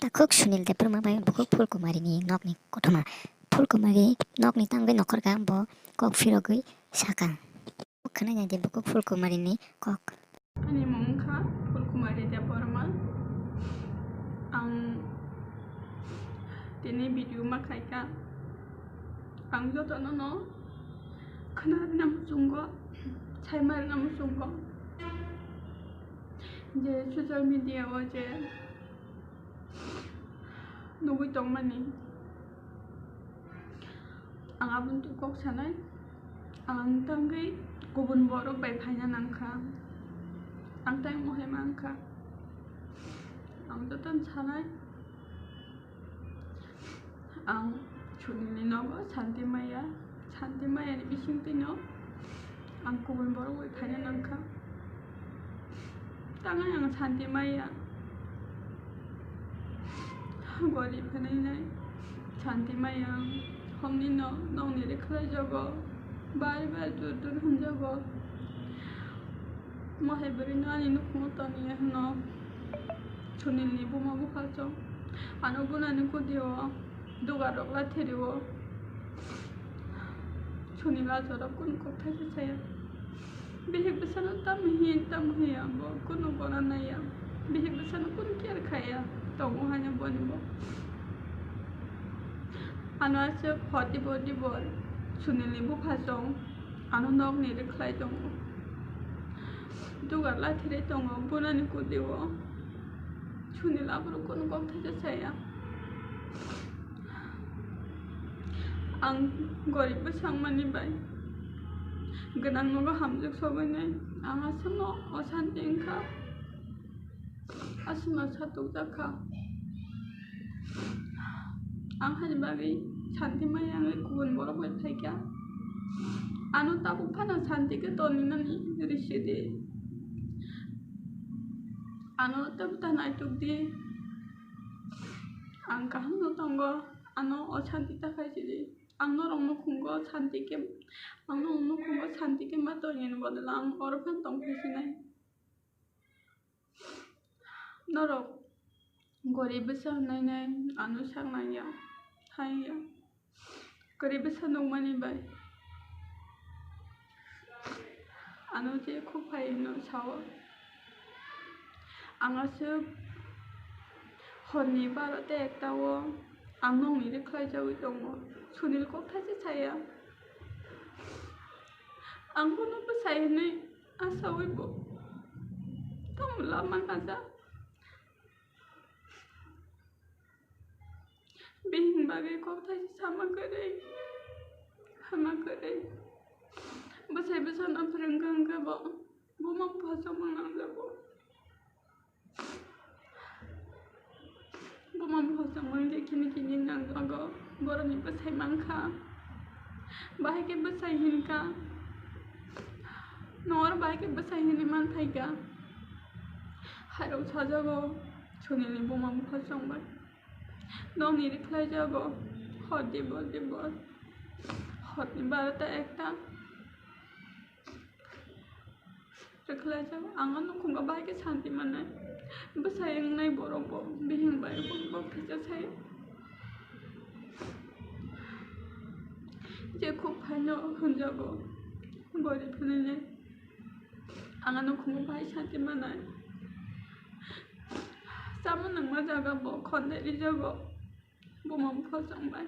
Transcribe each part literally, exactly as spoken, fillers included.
Takhuk Sunil Debbarma bai bukhuk Phulkumari ni nokni kothoma. Phulkumari nokni tangwi nokhorkha, bo kok phirogwi sakha. Khwnai naidi bukhuk Phulkumari ni kok. Ani mung wngkha Phulkumari Debbarma. Ang tini video ma khlaikha. Ang jotono no khwnarwna muchungo, saimarwna muchungo je social media o je nugwi tongmani. Ang aboni twi kok sanai, ang tangwi kubun borok bai phaina nangkha, ang tei mohai mankha. Ang jotono sanai, ang Sunilni nogo santi maya, santi mayani bisingtwino ang kubun borok bai phaina nangkha. Tangwi ang santi maya, gorib hwnwi nai santi maya, homni no nokni ri khlaijago, bar bar dur dur hwnjago. Mohai bwrwino ani nukhungo toniya hwno Sunilni buma bupha chwng. Ano bunani kudio dugar rok lathiri o. Sunil a jorok kunu kok thaisa saya. Bihik bwsano tamo hiya, tamo hiya, bo kunu gora naiya. Bihik bwsano kunu care khaiya. Tongo haino boni bo. Ano aswk hor dibor dibor Sunilni bupha chwng. Ano nokni ri khlai tongo. Dugar lathiri tongo bunani kudio. Sunil aphuru kunu kok thaisa saya. Ang gorib bwsang mani bai gwnang nogo hamjwk sogwi nai. Ang aswkno osanti wngkha. Aswkno satukjak kha. Ang hani bagwi santi maya wngwi kubun borok bai phaikha. Ano tabuk phano santi khe toninani risi di. Ano tabuk ta naituk di. Ang kaham no tongo. Ano osanti ta khai sidi. Ang norok nukhungo santi khe, ang norok nukhungo santi khe ma tongni bodol ang oro phano tong phai sinai. Norok gorib bwsa hwnwi nai ano sak nangya, haiya. Gorib bwsa nukmani bai ano je khuk phai hwnwi sao. Ang aswk horni barota ekta o ang nokni ri khlai jagwi tongo. Sunil kok thaisa saya. Ang bono bwsai hwnwi asaui bo tamo lama naja. Bihing bagwi kok thaisa sama kwrwi, hama kwrwi. Bwsai bwsano phwrwngkha hwnkhe bo buma bupha chongma nangjago. Buma bupha chongma hwnkhe kini kini nangjago. Borokni bwsai mankha. Bahai khe bwsai hinkha. Nor bahai khe bwsai hinwi manthaikha. Hairok sajago Sunilni buma bupha chongbai. Nokni ri khlaijago. Hor dibor dibor. Horni barota ekta. Rwkhlaijak, ang o nukhungo bahai khe santi mannai. Bwsai wngnai borok bo, bihing bai bo, bo kisa sai. Je khuk phaino hwnjago, gorib hwnwi nai. Ang o nukhungo bahai santi mannai. Chamung nangma jaga bo khondai rijago, buma bupha chongbai.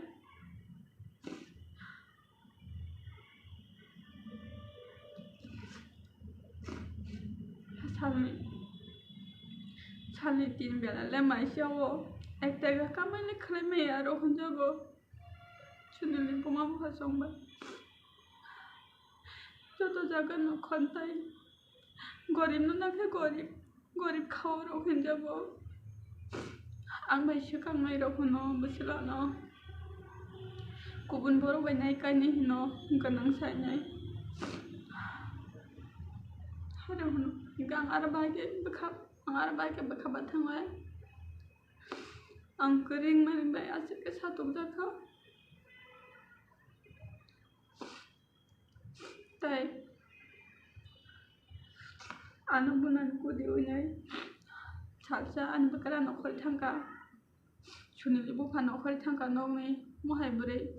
Salni, salni tin bela le maisa o ek tega kamai le khlai maya aro hwnjago. Sunilni buma bupha chongbai. Joto jaga no khontai. Gorib no nakhe gorib. Gorib khao rok hinjago. Ang bai swkang nai rok hwno bwswlano. Kubun borok bai nai kainwi hwno gwnang sainai. Hare hwno hwnkhe ang aro bahai khe bwkha, ang aro bahai khe bwkha bathang lai. Ang kwrwng mani bai aswk khe satok jakha. Tai ano bunani kudi winai salsa ani bwkra nokhor thangkha. Sunil bupha nokhorwi thangkha nokni mohai bwrwi.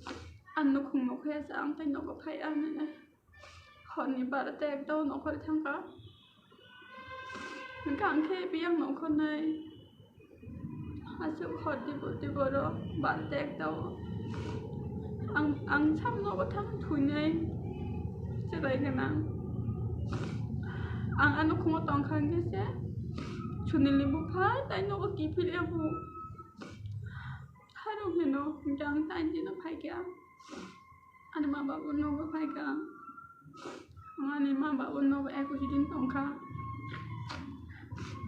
Ang nukhung nokhorya sa ang tei nogo phai ang hinwi. Horni barota ekta o nokhorwi thangkha. Hwnkhe ang khe biyang nokhornai. Aswk hor tibur tibur o barota ekta o. Ang, ang sam nogo thang thwinai. Chwrai gwnang. Ang a nukhungo tongkha hwnkhe se Sunilni bupha tai nogo kiphilya bo. Harok hino hwnkhe ang tai dino phaikha. Ani ma babu nogo phaikha. Ani ma babu nogo ekush din tongkha.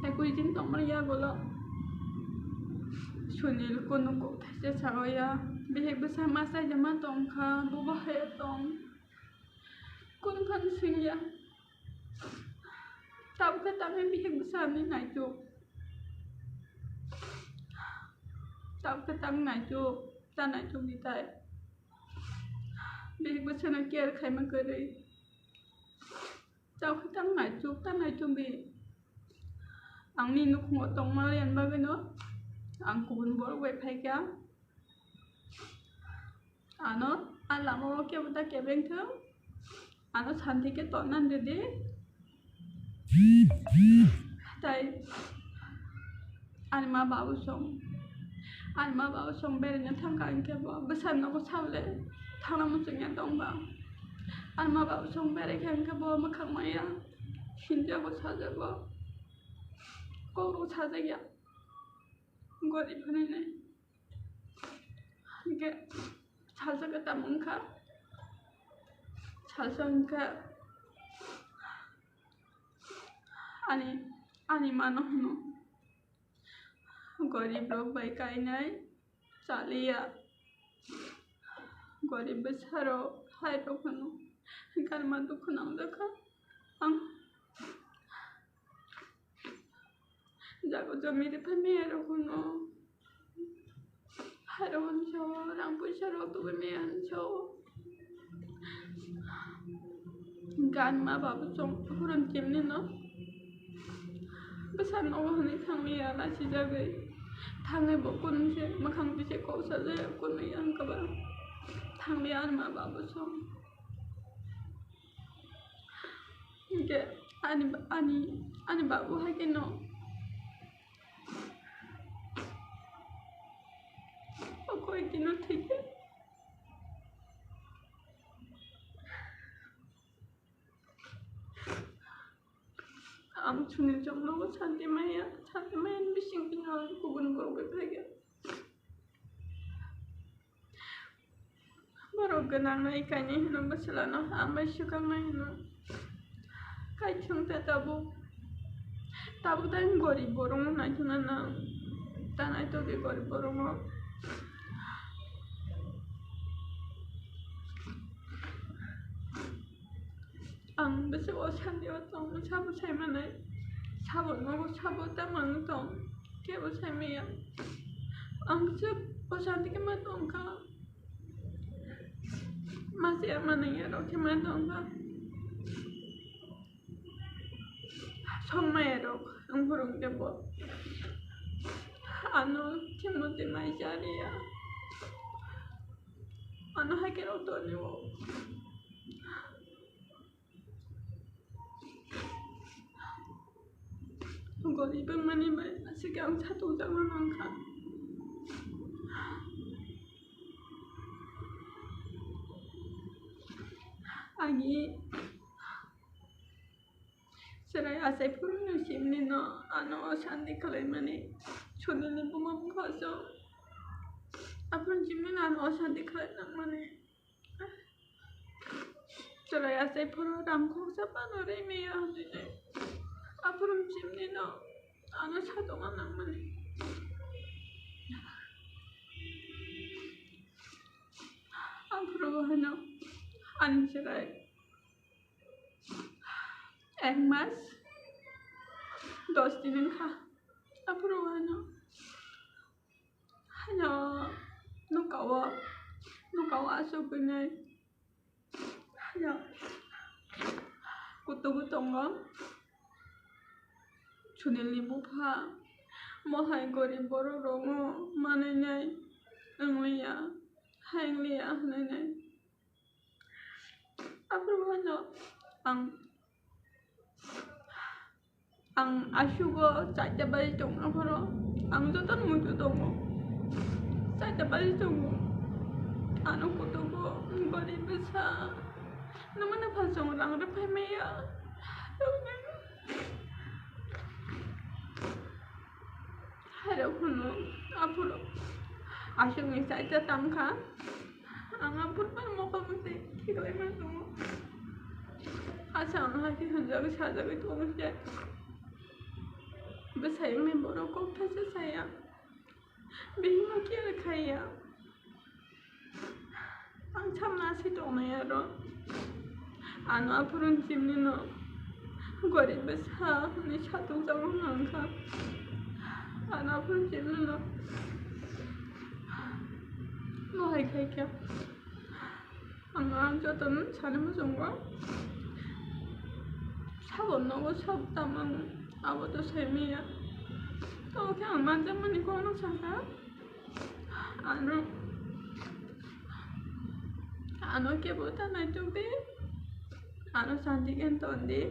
Ekush din tongmani yagulo Sunil kunu kok thaisa saoya. Bihik bwsa ma saijama tongkha. Bubo hai tong. Kunu phano swngya. Tabukhe tamni bihik bwsani naituk. Tabukhe tang naituk. Ta naituk ni tai. Bihik bwsano care khaima kwrwi. Tabukhe tang naituk, ta naituk bi. Ang ni nukhungo tongma liyan bagwino ang kubun borok bai phaikha. Ano a lama o kebo da kebreng thung. Ano santi khe tonna rwdi. Tai ani ma babu song, ani ma babu song beraina thangkha hwnkhe bo bwsa nogo sabole thangna muchungya tongba. Ani ma babu song berai kha hwnkhe bo mwkhang maya sinjago, sajago, kok rok sajakya. Gorib hwnwi nai. Hwnkhe salsa khe tamo wngkha, salsa wngkha ani, ani mano hwno, gorib rok bai kainai chaliya, gorib bwsarok hai rok hwno, hwnkhe ani ma dukhu nangjakha ang. Jago jomi rwphai maya rok hwno. Hairok hwnso, rang puisa rok tubui maya hwnso. Gan ma babu chong hurum chimni no. Bwsa nogo hwnwi thangmaya lachijagwi. Thangwi bo kunse mwkhang tise kok sajak kunwi ang kwbang. Thangmaya ani ma babu chong. Hwnkhe ani, ani, ani babu hai kheno o koi dino thwikhe ang Sunil chwng nogo santi maya, santi maya ni bising tino ang kubun borok bai phaikha. Borok gwnang no i kainwi hino bwswlano, ang bai swkang no hino. Kaithung ta tabuk, tabuk ta gorib borok no naithokna nang, ta naithok di gorib borok no. Ang bwswk o santi o tong, sabo sai manai, sabo nogo sabo ta mang tong, kebo sai maya. Ang bwswk o santi khe ma tong kha, ma se manai ya rok khe ma tong kha, song maya rok ang phurung khe bo ano thimo twi mai cha ri ya, ano hai khe rok toni o. Gorib wngmani bai aswk ang satung jakna nang kha. Ani chwrai achai phuru no simni no ano o santi khlaimani, Sunilni buma bupha so aphuru simni no ano o santi khlai nangmani. Chwrai achai phuru ram khoksa phano ri maya hwnwi nai. Aphuru chimni no ano satongma nangmani. Aphuru bo hwno ani chwrai ek mas dos din wngkha. Aphuru bo hwno Hano nukao, nukao aswk hwnwi hano kutubu tongo. Sunilni bupha mohai gorib borok rokno manwi nai. Hayang liya hwnwi nai. Aphuru hano ang, ang asugo chaita baji tongna phoro ang jotono muitu tongo. Chaita baji tongo. Ano kutugo gorib bwsa. Nwmano phal chwng rang rw phai maya. Hairok hwno aphuru aswkni chaita tangkha. Ang aphuru bai mokol mwtwi khiklaima tongo. Asa ang hakhe hwnjagwi sajagwi tongo se. Bwsai wngni borok kok thaisa saya. Bihikno care khaiya. Ang samna se tongnai aro. Ano aphuru chimnino gorib bwsa hwnwi satung jago hwnka. Ano aphuru chimnino mohai khaikha. Ang, ang jotono sana muchungo. Sabo nogo sab tamang abo to saimaya. Tamo khe ang manjakmani kono saka. Ano, ano kebo ta naitok di. Ano santi khe ton di.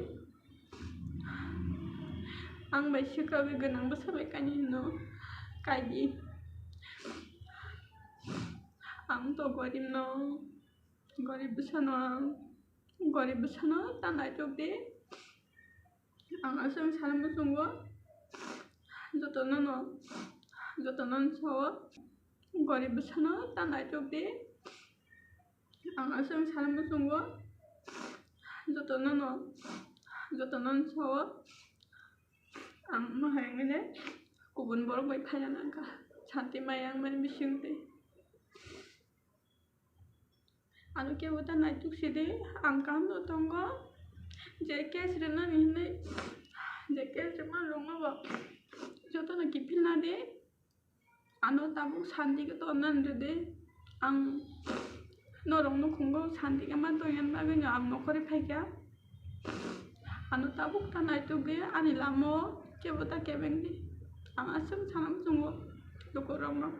Ang bai swkagwi gwnang bwsa bai kainwi hino. Kaidi. Ang to gorib no. Gorib bwsano ang, gorib bwsano ta naitok di. Ang aswk sana muchungo. Jotono no, jotono no sao. Gorib bwsano ta naitok di. Ang aswk sana muchungo. Jotono no, jotono no sao. Ang mohai wngwi kubun borok bai phaina nangkha. Santi maya wngmani bisingtwi. Ano kebo ta naituk sidi, ang kaham no tongo. Je case rwnani hinwi, je case rwma rwngma bo jotono kiphilna di. Ano tabuk santi khe tonnani rwdi. Ang norok nukhungo santi khe ma tongya bagwi no ang nokhorwi phaikha. Ano tabuk ta naitukdi ani lama o kebo ta kebengdi. Ang aswk sana muchungo lukurokno.